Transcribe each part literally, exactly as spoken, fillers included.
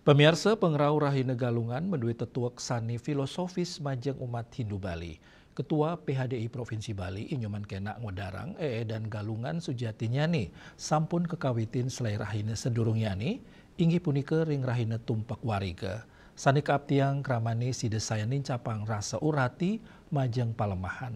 Pamiarsa, pangrauh Rahina Galungan madué tetuek sané filosofis majeng umat Hindu Bali. Ketua P H D I Provinsi Bali, Inyoman Kenak Ngodarang, Eedan Galungan sujatinyané sampun kakawitin selaé rahina sadurungnyané, inggih punika ring rahina Tumpek Wariga. Sané kaaptiang kramané sida sayan nincapang rasa urati majeng palemahan.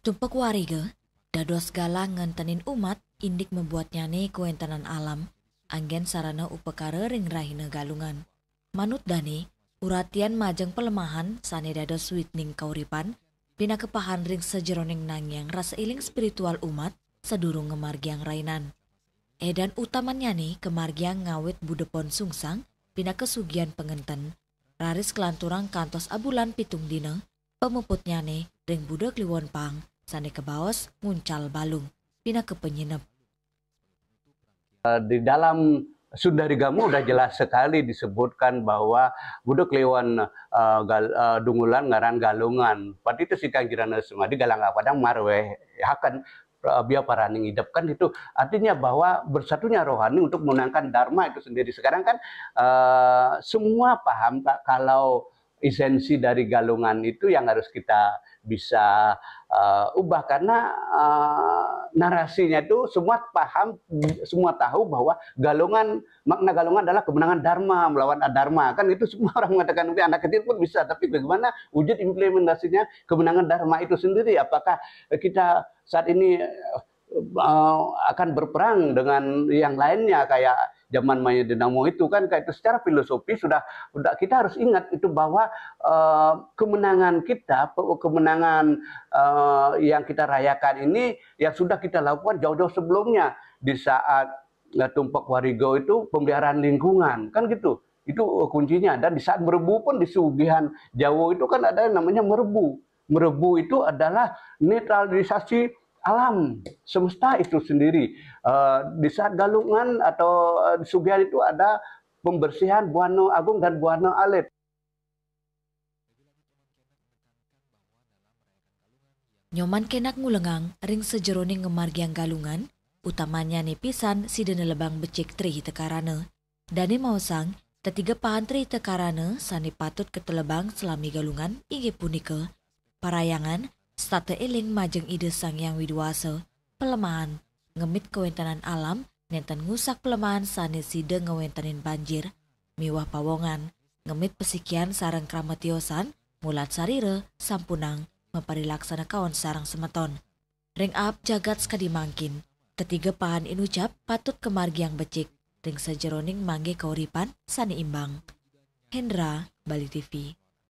Tumpek Wariga dados galang ngentenin umat indik mabuatnyané kawéntenan alam, anggén sarana upakara ring rahina Galungan. Manut dané, uratian majeng palemahan sané dados witning kauripan, pinaka pahan ring sajeroning nangiang rasa éling spiritual umat sadurung ngamargiang rainan. Eedan utamannyané kamargiang ngawit Buda Pon Sungsang pinaka sugihan pangenten, raris kalanturang kantos abulan pitung dina, pamuputnyané ring Buda Kliwon Pang sané kabaos nguncal balung, pinaka panyineb. Eh, di dalam Sundari Gama udah jelas sekali disebutkan bahwa Buda Kliwon, eh, Gal-, eh, Dungulan ngaran Galungan. Pati itu si Kangjirana Sumadi galang apa dang marweh, ya kan, eh, bia parani ngidep kan itu. Artinya bahwa bersatunya rohani untuk menangkan Dharma itu sendiri. Sekarang kan, eh, semua paham, Kak, kalau esensi dari Galungan itu yang harus kita bisa, eh, ubah, karena, eh, narasinya itu semua paham, semua tahu bahwa Galungan, makna Galungan adalah kemenangan Dharma melawan Adharma. Kan itu semua orang mengatakan, "Oke, anak kecil pun bisa," tapi bagaimana wujud implementasinya kemenangan Dharma itu sendiri? Apakah kita saat ini, eh, eh, akan berperang dengan yang lainnya kayak zaman Maya Dinamo itu kan? Kayak itu secara filosofi sudah, sudah kita harus ingat itu bahwa, eh, kemenangan kita, pe-, kemenangan, eh, yang kita rayakan ini yang sudah kita lakukan jauh-jauh sebelumnya di saat, eh, Tumpek Wariga itu pemeliharaan lingkungan kan gitu. Itu, eh, kuncinya. Dan di saat merebu pun di sugihan Jawa itu kan ada yang namanya merebu. Merebu itu adalah netralisasi alam semesta itu sendiri. Eh, di saat Galungan atau, eh, di sugihan itu ada pembersihan Buana Agung dan Buana Alit. Nyoman Kenak ngulengang ring sajeroning ngamargiang Galungan, utamannyané pisan sida nelebang becik Tri Hita Karana. Dané maosang, tetiga pahan Tri Hita Karana sané patut katelebang salami Galungan inggih punika parayangan, setata éling majeng Ida Sang Hyang Widi Wasa, palemahan, ngemit kawéntenan alam, nénten ngusak palemahan sané sida ngawéntenin banjir, miwah pawongan, ngemit pasikian sareng krama tiosan, mulat sarira, sampunang, maparilaksana kaon sareng semeton. Ring aab jagat sakadi mangkin, tetiga pahan inucap patut kamargiang becik ring sajeroning manggih kauripan sané imbang. Hendra, Bali T V.